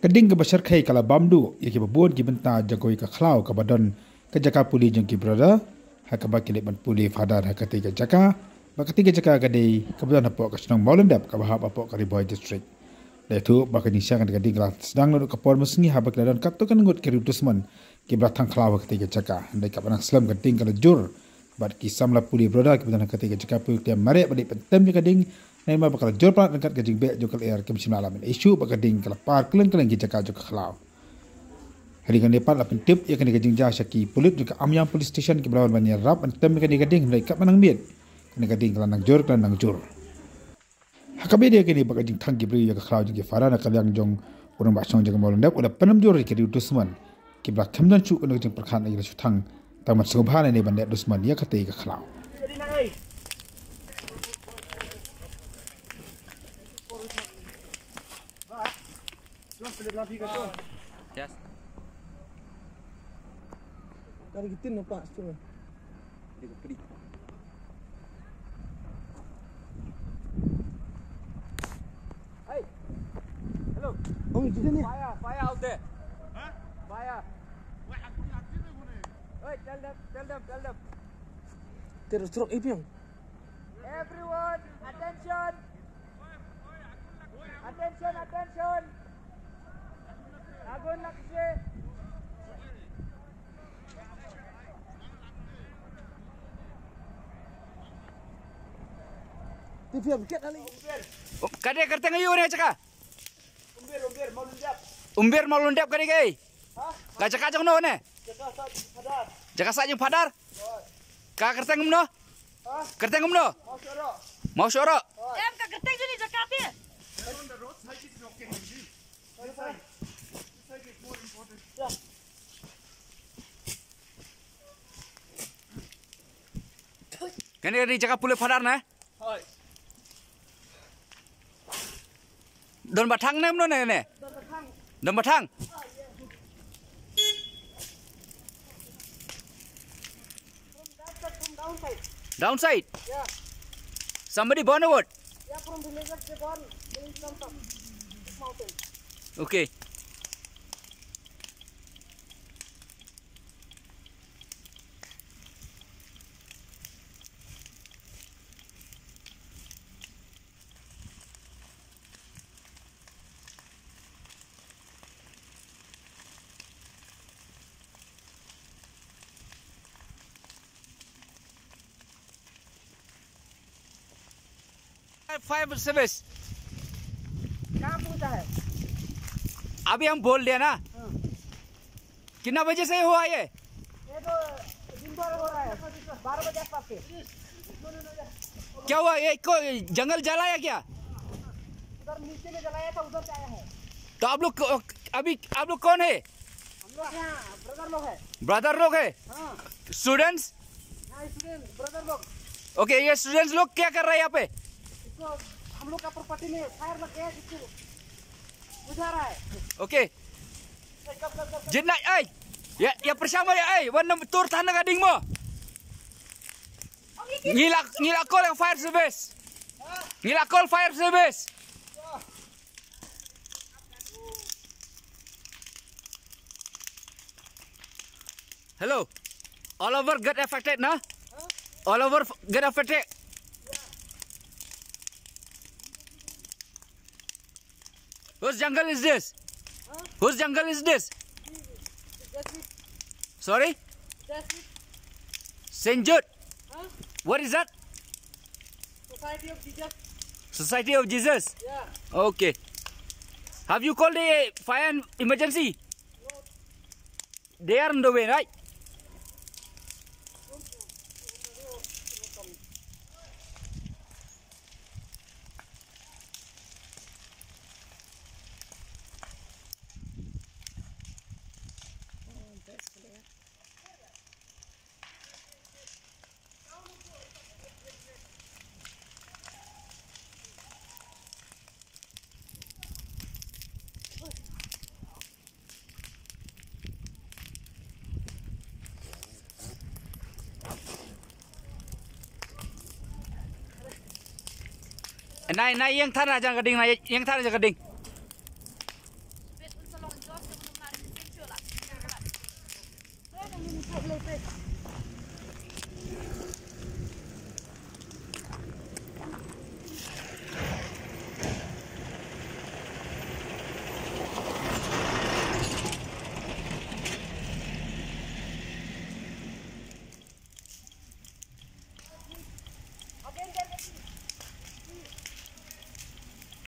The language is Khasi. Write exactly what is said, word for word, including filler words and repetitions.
Ka ding kaba shyrkhei ka la bam duh ïa kiba bun ki bynta jong kawei ka khlaw kaba don ka jaka pule jong ki brother, ha kaba ki leit ban pule father ha katei ka jaka, ba katei ka jaka ka dei kaba don hapoh ka shnong Mawlyndep kaba hap hapoh ka Ri Bhoi District. La ïathuh ba ka jingshang ka ding ka la sdang naduh ka por mynsngi haba ki la don katto katne ngut ki riew dusmon kiba la thang khlaw ha katei ka jaka. Hynrei katba nang slem ka ding ka la jur bad ki samla pule brother kiba don ha katei ka jaka pule ki la mareh ban leit pyntem ïa ka ding, namar ba ka la jur palat ryngkat ka jingbeh jong ka lyer, kim shym la lam ïa ka issue ba ka ding ka la par kylleng kylleng ki jaka jong ka khlaw. Hadien kane pat la pyntip ïa kane ka jingjia sha ki pulit jong ka Amïam Police Station kiba la wan ban ïarap ban tem ïa kane ka ding, hynrei katba nang miet kane ka ding ka la nang jur, ka la nang jur. Ha kaba ïadei ïa kane bad ka jingthang ki briew ïa ka khlaw jong ki father na ka liang jong u rangbah shnong jong ka Mawlyndep, u la pynrem jur ïa ki riew dusmon kiba la khlem don shuh kano ka jingpyrkhat, la ki la shu thang tang ban sngewbha ne ban leh dusmon ïa katei ka khlaw. Yes. Kari kitin nampak situ. Dia kepedi. Hey. Hello. Oh, di sini. Fire, fire out there. Huh? Fire. Wah, aku yakin aku ni. Hey, tell them, tell them, tell them. Terus truk ipiang. Everyone, attention. Attention, attention. Agun Lakshi. Tiap ket ali. Ka dei kyrteng aïu ne jaka? Umbir, Umbir, Mawlyndep. Umbir Mawlyndep ka dei kaei? Ha? Ka jaka jong no ne? Jaka sah jong Phadar. Jaka sah jong Phadar? Ka kyrteng kumno? Ha? Kyrteng kumno? Mawshoro. Mawshoro. Em, ka kyrteng jong ni jaka te. Kane ka dei jaka pule Phadar ne? Hoi. Don ba thang ne mno ne ne? Don ba thang. Don ba thang. From that side, from downside. Downside? Yeah. Somebody burn a wood? Yeah, from villager they burn in front of this mountain. Okay. Fire service। कहाँ पहुँचा है? अभी हम बोल दिया ना। हाँ। कितना बजे से हुआ ये? ये तो दिन भर हो रहा है, बारह बजे आसपास से। क्या हुआ? ये को जंगल जलाया क्या? उधर नीचे में जलाया था, उधर से आया है। तो आप लोग को-, अभी आप लोग कौन है? हम लोग यहाँ ब्रदर लोग है। ब्रदर लोग है? हाँ। स्टूडेंट्स? हाँ, स्टूडेंट, ब्रदर लोग। ओके, ये स्टूडेंट्स लोग क्या कर रहा है यहाँ पे? इसको, हम लोग का प्रॉपर्टी में फायर लग गया, जिसको बुझा रहा है। ओके। Jin na, ai. Ya, ya pyrshang mo ya, ai. Wan nam tur than na ka ding mo. Ngi la, ngi la call ïa ka fire service. Ngi la call fire service. Hello. All over get affected, na? All over f-, get affected. Whose jungle is this? Huh? Whose jungle is this? Sorry? Saint Jude. Huh? What is that? Society of Jesus. Society of Jesus? Yeah. Okay. Have you called a fire and emergency? No. They are on the way, right? Nai, nai, ïeng than jong ka ding, nai, ïeng than jong ka ding.